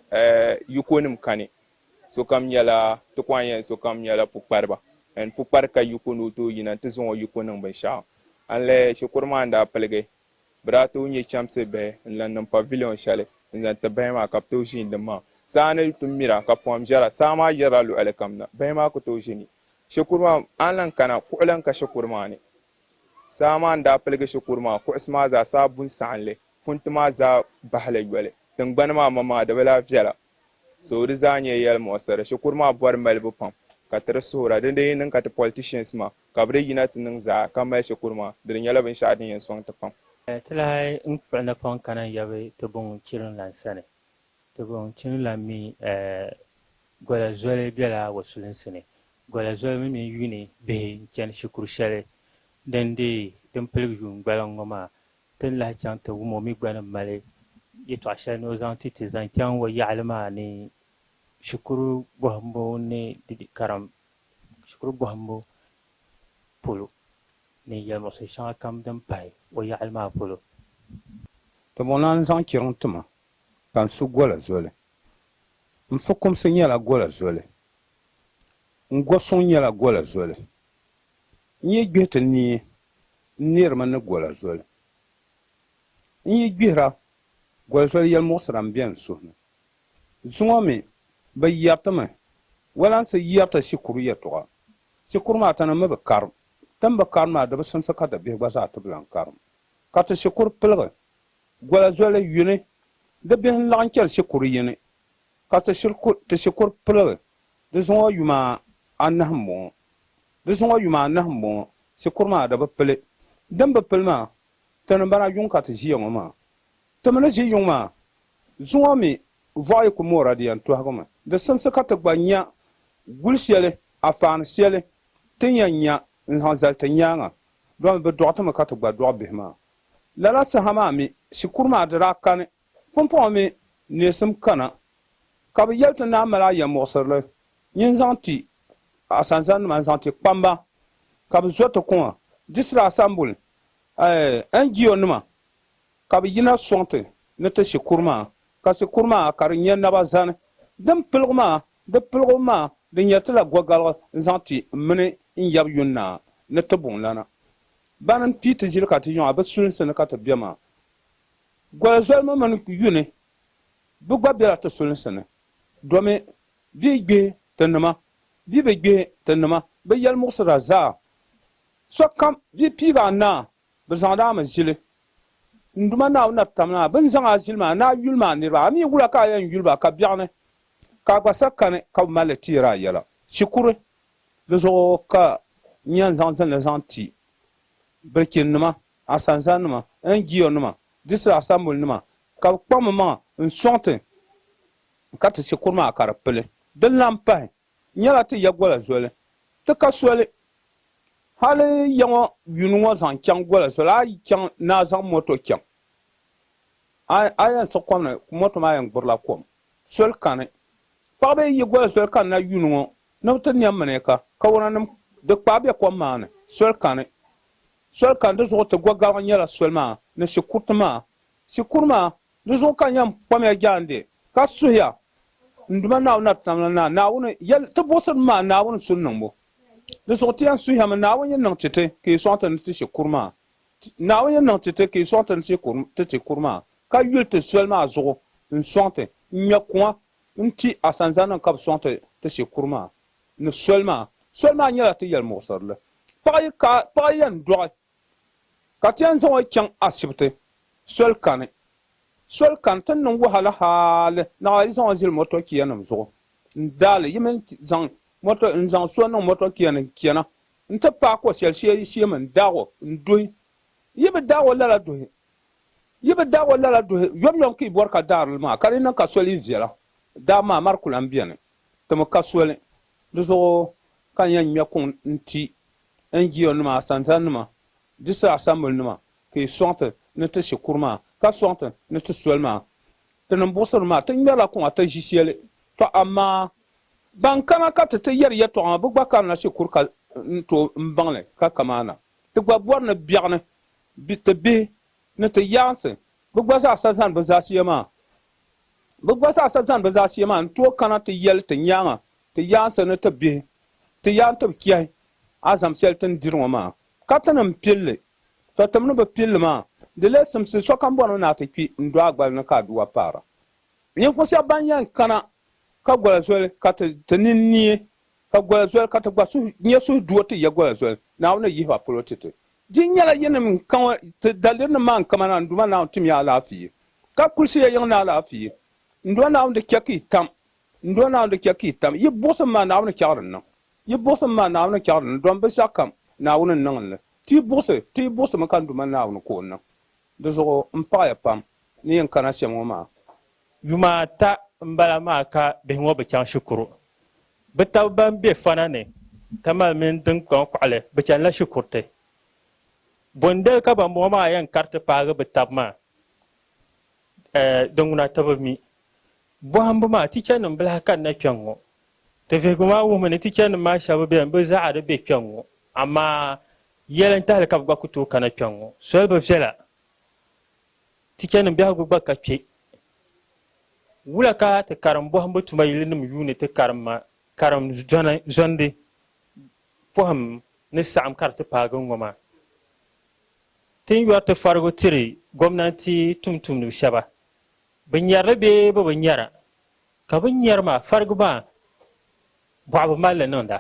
yikonim kani. Sokam nyɛla, ti ku a yɛn sokam nyɛla pukpariba and pukpari ka yiko ni o tooi yina nti zaŋ o yiko niŋ binshɛɣu. A ni lihi shikuru maa n-daa piligi, bɛ daa tooi nya chamsi bihi n-lan niŋ pavilion shɛli n-zaŋ ti bihi maa ka bɛ tooi ʒiini din maa. Saa ni ti mira ka pɔhim ʒɛra, saa maa yirila luɣili kam na, bihi maa ku tooi ʒini. Shikuru maa, a ni lan kana, kuɣu lan ka shikuru maa ni. Saa maa n-daa piligi shikuru maa, kuɣusi maa zaa saa bu n-saɣim li, punti maa zaa bahili yoli, tiŋgbani maa maŋmaŋa di bi lahi viɛla. So di zaa nyɛ yɛlimuɣisiri. Shikuru maa bɔri malibu pam ka ti di suhira. Di dii niŋ ka ti politicians maa ka bɛ di yina ti niŋ zaa ka mali shikuru maa, di di nyɛla binshɛɣu din yɛn sɔŋ ti pam. Ti lahi n kpuɣi napɔŋ kana n-yabi ti buŋ Chirinlan sani. Ti buŋ Chirinlan mi Gola Zoli bela Wasulinsi ni. Gola Zoli mi mini yuuni bihi n-chani shikuru shɛli din deei din piligi yuun gbaliŋ ŋɔ maa. Ti ni lahi chaŋ ti wum o mi gba ni mali yɛtɔɣ shɛli ni o zaŋ ti ti zaŋ chaŋ o yaɣili maa ni shikuru bɔhimbu ni di karim shikuru bɔhimbu polo ni yɛlimuɣisir shɛŋa kam din pahi o yaɣili maa polo. Ti buŋ lan zaŋ chiriŋ ti ma ka n su gola zoli. N fukumsi nyɛla gola zoli. N go suŋ nyɛla gola zoli. N yi gbihi ti nie, n neerimi ni gola zoli. N yi gbihira, goli zoli yɛlimuɣisira m-be n suhu ni. Zuŋɔ mi, bɛ yɛri ti mi, Walansi yɛri ti shikuru yɛtɔɣa. Shikuru maa ti ni mi bi karim. Ti ni bi karim maa, di bi simsi ka ti bihi gba zaa ti bi lan karim. Ka ti shikuru piligi gola zoli yuni, di bihi n-laɣim chani shikuru yini. Ka ti shikuru piligi di zuŋɔ yuma anahi m-bɔŋɔ. Di zuŋɔ yuma anahi m-bɔŋɔ, shikuru maa di bi pili. Din bi pili maa, ti ni bana yuŋ ka ti ʒiya ŋɔ maa. Ti mi ni ʒi yuŋ maa, zuŋɔ mi vɔɣu yi ku moora di yɛn tɔhigimi. Di simsi ka ti gba nya guli shɛli, afaani shɛli ti ni yɛn nya n-zaŋ zali ti nyaaŋa, domi bɛ dɔɣi ti mi ka ti gba dɔɣi bihi maa. Lala saha maa mi, shikuru maa di daa kani. Pumpɔŋɔ mi, neesim kana, ka bɛ yɛli ti ni a mali a yɛlimuɣisirili nyin zaŋ ti asanzanima n-zaŋ ti kpamba, ka bɛ zo ti kuŋa District Assembly, NGO nima, ka bɛ yina sɔŋ ti ni ti shikuru maa, ka shikuru maa ka di nya naba zani. Din piligi maa, di piligibu maa, di nyɛri ti la gɔgaligi n-zaŋ ti m mini n yab Yun Naa ni ti buŋlana. Bani m-pii ti ʒili ka ti yiŋa bɛ sulinsi ni ka ti be maa. Goli zoli mi mini Yuni bɛ gba bela ti sulinsi ni, domi bɛ yi gbihi ti nima, bɛ bi gbihi ti nima, bɛ yɛlimuɣisira zaa. Sokam bɛ yi piigi a naa, bɛ zaŋd a mi ʒili. N Duuma Naawuni na tam ni a, bɛ ni zaŋ a ʒili maa ni a yuli maa niriba, a mi wula ka a yɛn yuli ba ka biɛɣuni ka a gba sa kani ka bɛ mali li teer a yɛla. Shikuru di zuɣu ka n yɛn zaŋ zinli zaŋ ti bilichinnima, asanzanima, NGO nima, district assembly nima ka bɛ kpaŋ bɛ maŋa n-sɔŋ ti ka ti shikuru maa ka di pili. Din lahi pahi nyɛla ti ya gola zoli. Ti ka soli. Hali ya ŋɔ yuni ŋɔ zaŋ chaŋ gola zoli, a yi chaŋ ni a zaŋ moto chaŋ, a yɛn siɣi kom ni, moto maa yɛn gbirila kom. Soli kani. Paɣaba yi yi gola zoli kanna yuni ŋɔ ni bɛ ti nɛm mi ka kawananim di kpaai be kom maa ni. Soli kani. Soli kani di zuɣu ti gɔgaligi nyɛla soli maa ni shikuriti maa. Shikuru maa Di zuɣu ka n yɛn kpamiya jaande, ka suhiya n Duuma Naawuni na ti namla naa Naawuni yɛli, Ti buɣisiri maa Naawuni suli niŋbu. Di zuɣu ti yɛn suhiyami Naawuni yi niŋ ti ti ka yi sɔŋ ti ni ti shikuru maa. Naawuni yi niŋ ti ti ka yi sɔŋ ti ni ti shikuru maa, ka yuli ti soli maa zuɣu n-sɔŋ ti n-ŋme kuŋa n-ti asanzanima ka bɛ sɔŋ ti ti shikuru maa ni soli maa. Soli maa nyɛla ti yɛlimuɣisirili. Paɣa yi ka paɣa yɛn dɔɣi Ka ti yɛn zaŋ o chaŋ asibiti, soli kani. Soli kani, ti ni niŋ wahala hali naɣila yi zaŋ o zili motokiyanima zuɣu n-daa li. Yi mi zaŋ moto n-zaŋ so niŋ motokiya ni n-chana nti paai ko shɛli shee yi sheemi n-daag o n-duhi. Yi bi daag o lala duhi, yi bi daag o lala duhi yomyom ka yi bɔri ka daari li maa ka di niŋ ka soli yi viɛla. Daa maa mari ku lan beni. Ti mi ka soli. Di zuɣu ka n yɛn ŋme kuŋ n-ti NGO nima, asanza nima, district assembly nima ka yi sɔŋ ti ni ti shikuru maa ka sɔŋ ti ni ti soli maa. Ti ni buɣisiri maa ti ŋmɛrila kuŋa ti ʒi shɛli. Tɔ amaa ban kana ka ti ti yɛri yɛtɔɣa maa bɛ gba karina shikuru ka n tooi m baŋ li ka kamaana. Ti gba bɔri ni biɛɣuni ti bihi ni ti yaansi bɛ gba zaa sa zani bɛ zaashiya maa bɛ gba zaa sa zani bɛ zaashiya maa n-tooi kana ti yɛli ti nyaaŋa ti yaansi ni ti bihi ti yaan ti bi kpɛhi azam shɛli ti ni diri ŋɔ maa, ka ti ni m-pili li. Tɔ! Ti mi ni bi pili li maa, di lee simsi sokam bɔrimi ni a ti kpi n-do a gbali ni ka aduwa paara. Ninvuɣ shɛba ban yɛn kana ka gola zoli ka ti ti nini neei, ka gola zoli ka ti gba suhu nya suhuduo ti ya gola zoli, Naawuni ni yihi ba polo ti ti. Di nyɛla yinim n-ka ŋɔ, ti dalirinim maa n-kama na, n Duuma Naawuni tim ya alaafee, ka kulisi ya yiŋ ni alaafee. N Duuma Naawuni di chɛ ka yi tam N Duuma Naawuni di chɛ ka yi tam yi buɣisim maa Naawuni chɛɣiri niŋ. Yi buɣisim maa Naawuni chɛɣiri niŋ, dɔn binshɛɣu kam Naawuni n-niŋ li. Ti yi buɣisi, ti yi buɣisimi ka n Duuma Naawuni ka o niŋ. Di zuɣu m paɣiya pam ni yɛn kana shɛm ŋɔ maa. Yuma ata m-bala maa ka bihi ŋɔ bi chaŋ shikuru. Bɛ taba ban be fana ni Tamale mini din kpaŋ kɔɣili bɛ chanila shikuriti. Bɔndali ka bambɔŋɔ maa yɛn kariti paagi bɛ taba maa, din ŋuna ti bi mi. Bɔhimbu maa, tichanima bi lahi kanna kpɛŋŋo. Ti vihigu maa wuhimi ni tichanima maa shɛba beni bɛ zaɣa di be kpɛŋŋo, amaa yɛli n-tahili ka bɛ gba ku tooi kana kpɛŋŋo. Soli bi viɛla. Tichanima biɛhigu gba ka kpe. Wula ka ti karim bɔhimbu tuma yilinima yuuni ti karimma karim zɔndi pɔhim ni saɣim ka di ti paagi ŋ-ŋɔ maa? Ti ni yɔri ti farigu tiri gomnanti tumtumdiba shɛba Bɛ nyari li bee bɛ bi nyara? Ka bɛ ni nyari maa, farigu maa bɔɣu bi mali li niŋda.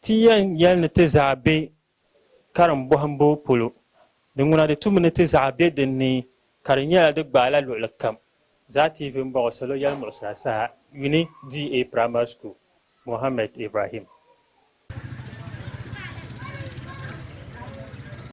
Ti yɛn yɛli ni ti zaa be karim bɔhimbu polo, di ŋuna di tumi ni ti zaa be din ni ka di nyɛla di gbaala luɣili kam zaa TV m-bɔŋɔ salo yɛlimuɣisira saha Uni DA Primary School, Mohammed Ibrahim.